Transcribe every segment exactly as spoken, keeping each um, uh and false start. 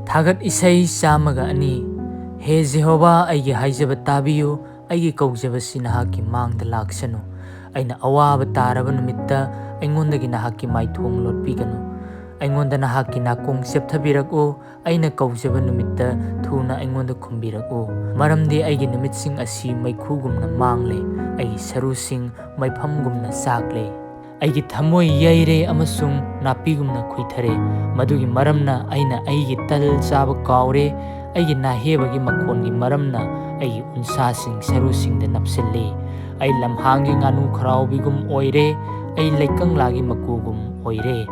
ꯊꯥꯒꯠ ꯏꯁꯩ ꯆꯥꯝꯃꯒ ꯑꯅꯤ꯫ ꯍꯦ ꯖꯦꯍꯣꯚꯥ, ꯑꯩꯒꯤ ꯍꯥꯏꯖꯕ ꯇꯥꯕꯤꯌꯨ, ꯑꯩꯒꯤ ꯀꯧꯖꯕꯁꯤ ꯅꯍꯥꯛꯀꯤ ꯃꯥꯡꯗ ꯂꯥꯛꯁꯅꯨ꯫ ꯑꯩꯅ ꯑꯋꯥꯕ ꯇꯥꯔꯕ ꯅꯨꯃꯤꯠꯇ ꯑꯩꯉꯣꯟꯗꯒꯤ ꯅꯍꯥꯛꯀꯤ ꯃꯥꯏꯊꯣꯡ ꯂꯣꯠꯄꯤꯒꯅꯨ꯫ ꯑꯩꯉꯣꯟꯗ ꯅꯍꯥꯛꯀꯤ ꯅꯥꯀꯣꯡ ꯆꯦꯞꯊꯕꯤꯔꯛꯎ, ꯑꯩꯅ ꯀꯧꯖꯕ ꯅꯨꯃꯤꯠꯇ ꯊꯨꯅ ꯑꯩꯉꯣꯟꯗ ꯈꯨꯝꯕꯤꯔꯛꯎ꯫ ꯃꯔꯝꯗꯤ ꯑꯩꯒꯤ ꯅꯨꯃꯤꯠꯁꯤꯡ ꯑꯁꯤ ꯃꯩꯈꯨꯒꯨꯝꯅ ꯃꯥꯡꯂꯦ, ꯑꯩꯒꯤ ꯁꯔꯨꯁꯤꯡ ꯃꯩꯐꯝꯒꯨꯝꯅ ꯆꯥꯛꯂꯦ꯫ ꯑꯩꯒꯤ ꯊꯃꯣꯏ ꯌꯩꯔꯦ ꯑꯃꯁꯨꯡ ꯅꯥꯄꯤꯒꯨꯝꯅ ꯈꯨꯏꯊꯔꯦ꯫ ꯃꯗꯨꯒꯤ ꯃꯔꯝꯅ ꯑꯩꯅ ꯑꯩꯒꯤ ꯇꯜ ꯆꯥꯕ ꯀꯥꯎꯔꯦ꯫ ꯑꯩꯒꯤ ꯅꯥꯍꯦꯕꯒꯤ ꯃꯈꯣꯟꯒꯤ ꯃꯔꯝꯅ ꯑꯩꯒꯤ ꯎꯟꯁꯥꯁꯤꯡ ꯁꯔꯨꯁꯤꯡꯗ ꯅꯞꯁꯤꯜꯂꯤ꯫ ꯑꯩ ꯂꯝꯍꯥꯡꯒꯤ ꯉꯥꯅꯨ ꯈꯔꯥꯎꯕꯤꯒꯨꯝ ꯑꯣꯏꯔꯦ꯫ ꯑꯩ ꯂꯩꯀꯪꯂꯥꯒꯤ ꯃꯀꯨꯒꯨꯝ ꯑꯣꯏꯔꯦ꯫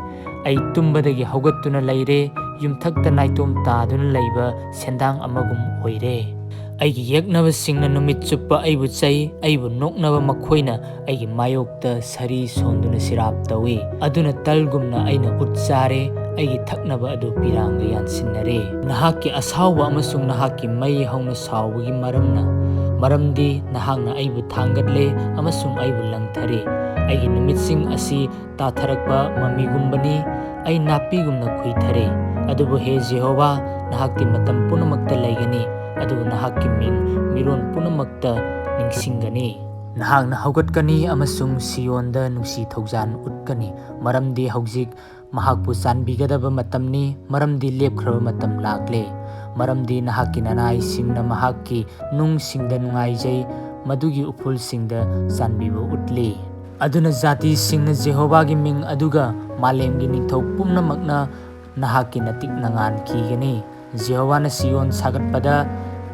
ꯑꯩ ꯇꯨꯝꯕꯗꯒꯤ ꯍꯧꯒꯠꯇꯨꯅ ꯂꯩꯔꯦ, ꯌꯨꯝꯊꯛꯇ ꯅꯥꯏꯇꯣꯝ ꯇꯥꯗꯨꯅ ꯂꯩꯕ ꯁꯦꯟꯗꯥꯡ ꯑꯃꯒꯨꯝ ꯑꯣꯏꯔꯦ꯫ ꯑꯩꯒꯤ ꯌꯦꯛꯅꯕꯁꯤꯡꯅ ꯅꯨꯃꯤꯠ ꯆꯨꯞꯄ ꯑꯩꯕꯨ ꯆꯩ, ꯑꯩꯕꯨ ꯅꯣꯛꯅꯕ ꯃꯈꯣꯏꯅ ꯑꯩꯒꯤ ꯃꯥꯌꯣꯛꯇ ꯁꯔꯤ ꯁꯣꯟꯗꯨꯅ ꯁꯤꯔꯥꯞ ꯇꯧꯏ꯫ ꯑꯗꯨꯅ ꯇꯜꯒꯨꯝꯅ ꯑꯩꯅ ꯎꯠ ꯆꯥꯔꯦ, ꯑꯩꯒꯤ ꯊꯛꯅꯕ ꯑꯗꯨ ꯄꯤꯔꯥꯡꯒ ꯌꯥꯟꯁꯤꯟꯅꯔꯦ꯫ ꯅꯍꯥꯛꯀꯤ ꯑꯁꯥꯎꯕ ꯑꯃꯁꯨꯡ ꯅꯍꯥꯛꯀꯤ ꯃꯩ ꯍꯧꯅ ꯁꯥꯎꯕꯒꯤ ꯃꯔꯝꯅ, ꯃꯔꯝꯗꯤ ꯅꯍꯥꯛꯅ ꯑꯩꯕꯨ ꯊꯥꯡꯒꯠꯂꯦ ꯑꯃꯁꯨꯡ ꯑꯩꯕꯨ ꯂꯪꯊꯔꯦ꯫ ꯑꯩꯒꯤ ꯅꯨꯃꯤꯠꯁꯤꯡ ꯑꯁꯤ ꯇꯥꯊꯔꯛꯄ ꯃꯃꯤꯒꯨꯝꯕꯅꯤ꯫ ꯑꯩ ꯅꯥꯄꯤꯒꯨꯝꯅ ꯈꯨꯏꯊꯔꯦ꯫ ꯑꯗꯨꯕꯨ ꯍꯦ ꯖꯦꯍꯣꯚꯥ, ꯅꯍꯥꯛꯇꯤ ꯃꯇꯝ ꯄꯨꯝꯅꯃꯛꯇ ꯂꯩꯒꯅꯤ, ꯑꯗꯨꯒ ꯅꯍꯥꯛꯀꯤ ꯃꯤꯡ ꯃꯤꯔꯣꯟ ꯄꯨꯝꯅꯃꯛꯇ ꯅꯤꯡꯁꯤꯡꯒꯅꯤ꯫ ꯅꯍꯥꯛꯅ ꯍꯧꯒꯠꯀꯅꯤ ꯑꯃꯁꯨꯡ ꯁꯤꯌꯣꯟꯗ ꯅꯨꯡꯁꯤ ꯊꯧꯖꯥꯜ ꯎꯠꯀꯅꯤ, ꯃꯔꯝꯗꯤ ꯍꯧꯖꯤꯛ ꯃꯍꯥꯛꯄꯨ ꯆꯥꯟꯕꯤꯒꯗꯕ ꯃꯇꯝꯅꯤ, ꯃꯔꯝꯗꯤ ꯂꯦꯞꯈ꯭ꯔꯕ ꯃꯇꯝ ꯂꯥꯛꯂꯦ꯫ ꯃꯔꯝꯗꯤ ꯅꯍꯥꯛꯀꯤ ꯅꯅꯥꯏꯁꯤꯡꯅ ꯃꯍꯥꯛꯀꯤ ꯅꯨꯡꯁꯤꯡꯗ ꯅꯨꯡꯉꯥꯏꯖꯩ, ꯃꯗꯨꯒꯤ ꯎꯐꯨꯜꯁꯤꯡꯗ ꯆꯥꯟꯕꯤꯕ ꯎꯠꯂꯤ꯫ ꯑꯗꯨꯅ ꯖꯥꯇꯤꯁꯤꯡꯅ ꯖꯦꯍꯣꯚꯥꯒꯤ ꯃꯤꯡ ꯑꯗꯨꯒ ꯃꯥꯂꯦꯝꯒꯤ ꯅꯤꯡꯊꯧ ꯄꯨꯝꯅꯃꯛꯅ ꯅꯍꯥꯛꯀꯤ ꯅꯇꯤꯛ ꯅꯉꯥꯟꯈꯤꯒꯅꯤ꯫ ꯖꯦꯍꯣꯚꯥꯅ ꯁꯤꯌꯣꯟ ꯁꯥꯒꯠꯄꯗ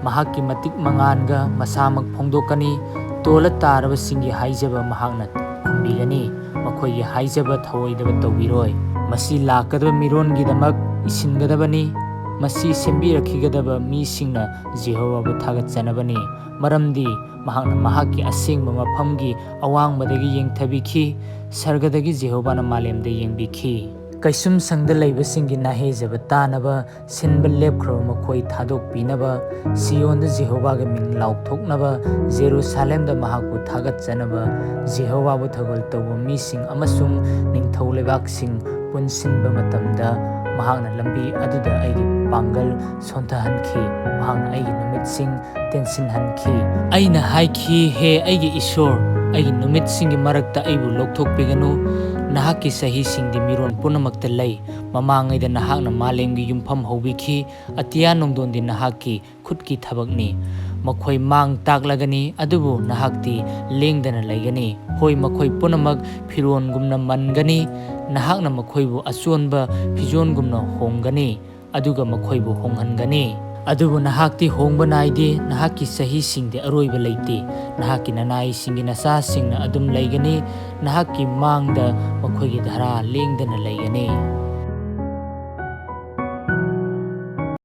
ꯃꯍꯥꯛꯀꯤ ꯃꯇꯤꯛ ꯃꯉꯥꯜꯒ ꯃꯁꯥꯃꯛ ꯐꯣꯡꯗꯣꯛꯀꯅꯤ꯫ ꯇꯣꯜꯂ ꯇꯥꯔꯕꯁꯤꯡꯒꯤ ꯍꯥꯏꯖꯕ ꯃꯍꯥꯛꯅ ꯈꯨꯝꯕꯤꯒꯅꯤ, ꯃꯈꯣꯏꯒꯤ ꯍꯥꯏꯖꯕ ꯊꯧꯑꯣꯏꯗꯕ ꯇꯧꯕꯤꯔꯣꯏ꯫ ꯃꯁꯤ ꯂꯥꯛꯀꯗꯕ ꯃꯤꯔꯣꯟꯒꯤꯗꯃꯛ ꯏꯁꯤꯟꯒꯗꯕꯅꯤ꯫ ꯃꯁꯤ ꯁꯦꯝꯕꯤꯔꯛꯈꯤꯒꯗꯕ ꯃꯤꯁꯤꯡꯅ ꯖꯦꯍꯣꯚꯥꯕꯨ ꯊꯥꯒꯠꯆꯅꯕꯅꯤ, ꯃꯔꯝꯗꯤ ꯃꯍꯥꯛꯅ ꯃꯍꯥꯛꯀꯤ ꯑꯁꯦꯡꯕ ꯃꯐꯝꯒꯤ ꯑꯋꯥꯡꯕꯗꯒꯤ ꯌꯦꯡꯊꯕꯤꯈꯤ꯫ ꯁꯔꯒꯗꯒꯤ ꯖꯦꯍꯣꯚꯥꯅ ꯃꯥꯂꯦꯝꯗ ꯌꯦꯡꯕꯤꯈꯤ꯫ ꯀꯩꯁꯨꯝꯁꯪꯗ ꯂꯩꯕꯁꯤꯡꯒꯤ ꯅꯥꯍꯦꯖꯕ ꯇꯥꯅꯕ, ꯁꯤꯟꯕ ꯂꯦꯞꯈ꯭ꯔꯕ ꯃꯈꯣꯏ ꯊꯥꯗꯣꯛꯄꯤꯅꯕ, ꯁꯤꯌꯣꯟꯗ ꯖꯦꯍꯣꯚꯥꯒꯤ ꯃꯤꯡ ꯂꯥꯎꯊꯣꯛꯅꯕ, ꯖꯦꯔꯨꯁꯥꯂꯦꯝꯗ ꯃꯍꯥꯛꯄꯨ ꯊꯥꯒꯠꯆꯅꯕ, ꯖꯦꯍꯣꯚꯥꯕꯨ ꯊꯧꯒꯜ ꯇꯧꯕ ꯃꯤꯁꯤꯡ ꯑꯃꯁꯨꯡ ꯅꯤꯡꯊꯧ ꯂꯩꯕꯥꯛꯁꯤꯡ ꯄꯨꯟꯁꯤꯟꯕ ꯃꯇꯝꯗ, ꯃꯍꯥꯛꯅ ꯂꯝꯕꯤ ꯑꯗꯨꯗ ꯑꯩꯒꯤ ꯄꯥꯡꯒꯜ ꯁꯣꯟꯊꯍꯟꯈꯤ꯫ ꯃꯍꯥꯛꯅ ꯑꯩꯒꯤ ꯅꯨꯃꯤꯠꯁꯤꯡ ꯇꯦꯟꯁꯤꯟꯍꯟꯈꯤ꯫ ꯑꯩꯅ ꯍꯥꯏꯈꯤ, "ꯍꯦ ꯑꯩꯒꯤ ꯏꯁꯣꯔ, ꯑꯩꯒꯤ ꯅꯨꯃꯤꯠꯁꯤꯡꯒꯤ ꯃꯔꯛꯇ ꯑꯩꯕꯨ ꯂꯧꯊꯣꯛꯄꯤꯒꯅꯨ꯫ ꯅꯍꯥꯛꯀꯤ ꯆꯍꯤꯁꯤꯡꯗꯤ ꯃꯤꯔꯣꯟ ꯄꯨꯝꯅꯃꯛꯇ ꯂꯩ꯫ ꯃꯃꯥꯡꯉꯩꯗ ꯅꯍꯥꯛꯅ ꯃꯥꯂꯦꯝꯒꯤ ꯌꯨꯝꯐꯝ ꯍꯧꯕꯤꯈꯤ꯫ ꯑꯇꯤꯌꯥ ꯅꯣꯡꯗꯣꯟꯗꯤ ꯅꯍꯥꯛꯀꯤ ꯈꯨꯠꯀꯤ ꯊꯕꯛꯅꯤ꯫ ꯃꯈꯣꯏ ꯃꯥꯡ ꯇꯥꯛꯂꯒꯅꯤ, ꯑꯗꯨꯕꯨ ꯅꯍꯥꯛꯇꯤ ꯂꯦꯡꯗꯅ ꯂꯩꯒꯅꯤ꯫ ꯍꯣꯏ, ꯃꯈꯣꯏ ꯄꯨꯝꯅꯃꯛ ꯐꯤꯔꯣꯟꯒꯨꯝꯅ ꯃꯟꯒꯅꯤ꯫ ꯅꯍꯥꯛꯅ ꯃꯈꯣꯏꯕꯨ ꯑꯆꯣꯟꯕ ꯐꯤꯖꯣꯟꯒꯨꯝꯅ ꯍꯣꯡꯒꯅꯤ, ꯑꯗꯨꯒ ꯃꯈꯣꯏꯕꯨ ꯍꯣꯡꯍꯟꯒꯅꯤ꯫ ꯑꯗꯨꯕꯨ ꯅꯍꯥꯛꯇꯤ ꯍꯣꯡꯕ ꯅꯥꯏꯗꯦ, ꯅꯍꯥꯛꯀꯤ ꯆꯍꯤꯁꯤꯡꯗꯤ ꯑꯔꯣꯏꯕ ꯂꯩꯇꯦ꯫ ꯅꯍꯥꯛꯀꯤ ꯅꯅꯥꯏꯁꯤꯡꯒꯤ ꯅꯆꯥꯁꯤꯡꯅ ꯑꯗꯨꯝ ꯂꯩꯒꯅꯤ, ꯅꯍꯥꯛꯀꯤ ꯃꯥꯡꯗ ꯃꯈꯣꯏꯒꯤ ꯙꯔꯥ ꯂꯦꯡꯗꯅ ꯂꯩꯒꯅꯤ"꯫